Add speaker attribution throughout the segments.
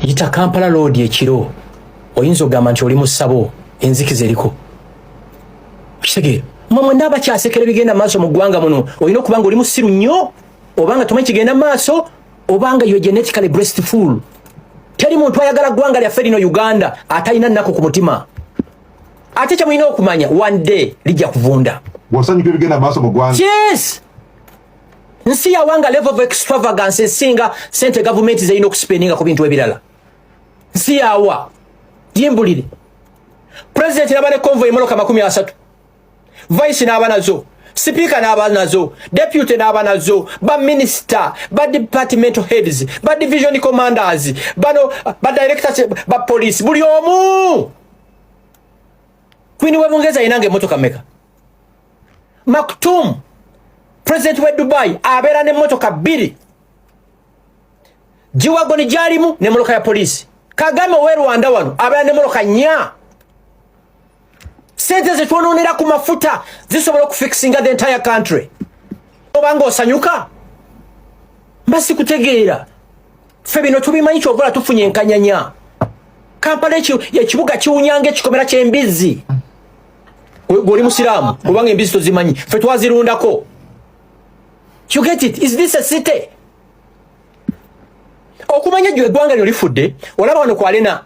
Speaker 1: Yita Kampala Road ekiro, oyinza okugamba nti oli mu ssabo, enzikiza eriko. Okitegeera? Mwe mwenna abakyasekera ebigenda maaso mu ggwanga muno, olina okuba nga oli musiru nnyo, obanga tomanyi kigenda maaso, obanga you genetically breastful. Teri muntu ayagala ggwanga lyaffe lino Uganda atalina nnaku ku mutima. Ate kyemulina okumanya, one day lijja kuvunda.
Speaker 2: Bw'osanyuka ebigenda maaso mu ggwanga.
Speaker 1: Yes, nsi yawanga level of extravagance esinga sente gavumenti zerina okuspendinga ku bintu ebirala. Nsi yawa yimbulire, president naba ne convoy emmotoka 30, vice n'aba nazo, sipiika n'aba nazo, deputy n'aba nazo, ba minister, ba departmental heads, ba division commanders, bano ba directors ba police, buli omu. Queen we Bungereza ayinanga emmotoka meka? Maktoum, president we Dubai, abeera n'emmotoka bbiri, G-Wagon gyalimu n'emmotoka ya poliisi. Kagame owe Rwanda wano abeera n'emmotoka nnya. Sente zetwononera ku mafuta zisobola okufixinga the entire country. Obanga osanyuka, mba sikutegeera. Ffe bino tubimanyi, kyovola tufunye enkanyanya. Kampala ekibuga kiwunyanga ekikomera ky'embizzi. Gwe oli musiraamu, kubanga embizzi tozimanyi, ffe twazirundako. You get it? Is this a city? Okumanya jjo eggwanga lino lifudde, olaba wano ku Arena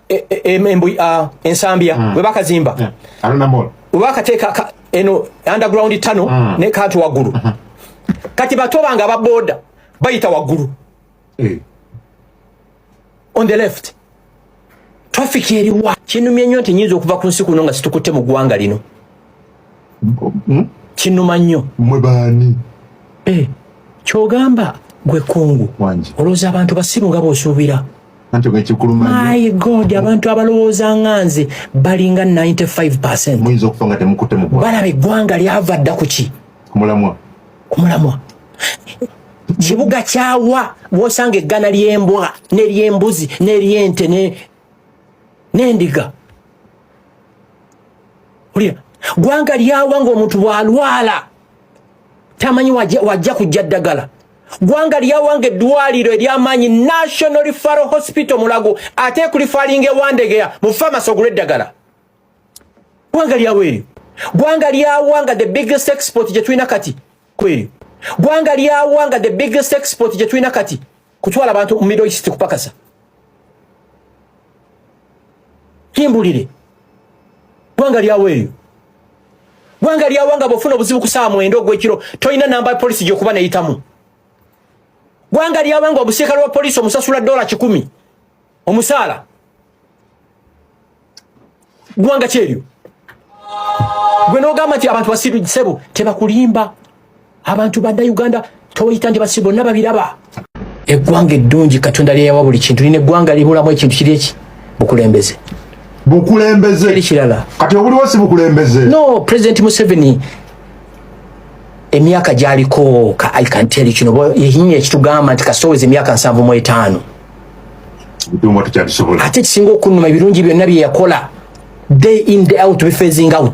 Speaker 1: Ensambya bwe bakazimba.
Speaker 2: Yeah. Arena Mall.
Speaker 1: Bwe bakateeka eno underground tunnel ne kantu waggulu. Kati bato bange aba boda bayita waggulu on the left. Traffic eriwa? Kinumye nnyo nti nyinza okuva ku nsi kuno nga situkutte mu ggwanga lino. Kinuma nnyo.
Speaker 2: Mwe baani?
Speaker 1: Eh, kyogamba gwe kungu?
Speaker 2: Wangi.
Speaker 1: Olowooza abantu basiru nga bw'osuubira?
Speaker 2: Anti nga ekikuluma nnyo.
Speaker 1: My God, abantu abalowooza nga nze balinga 95.
Speaker 2: Muyinza okufa nga temukutte mu ggwanga.
Speaker 1: Balaba eggwanga lyava dda ku ki?
Speaker 2: Ku mulamwa.
Speaker 1: Ku mulamwa. Kibuga kyawa bwosanga eggana ly'embwa n'eryembuzi n'eryente n'endiga. Olira gwanga lyawa ng'omuntu bw'alwala tamanyi wajja kujja ddagala. Gwanga lyawa nga eddwaliro ery'amaanyi, National Referral Hospital Mulago, ate kureferringa ewandegeya mu famasi ogula eddagala. Gwanga lyawa eryo? Gwanga lyawa nga the biggest export gye tulina kati kweryo? Gwanga lyawa nga the biggest export gye tulina kati kutwala abantu mu Middle East kupakasa? Kimbulire, gwanga lyawa eryo? Gwanga lyawa nga bwofuna obuzibu ku saawa 9 ogw'ekiro tolina namba ya polisi gyokuba neyitamu? Gwanga lyawa nga omusirikale wa polisi omusasula $100 omusaala? Gwanga kyeryo gwe nogamba nti abantu basiru? Sebo, tebakulimba. Abantu Bannayuganda toyita nti basiru, bonna babiraba. Eggwanga eddungi Katonda lyeyawa buli kintu lina, eggwanga libulamu ekintu kiri eki? Bukulembeze.
Speaker 2: Bukulembeze.
Speaker 1: Eri kirala.
Speaker 2: Kati obuliwo si bukulembeze.
Speaker 1: No, President Museveni emyaka gyaliko I can tell you kino, yehinya ekitugamba nti kasoweza emyaka 75.
Speaker 2: Bitumba tukyabisobola.
Speaker 1: Ate ekisinga okunnuma, ebirungi byonna bye yakola, day in, day out, biphasing out.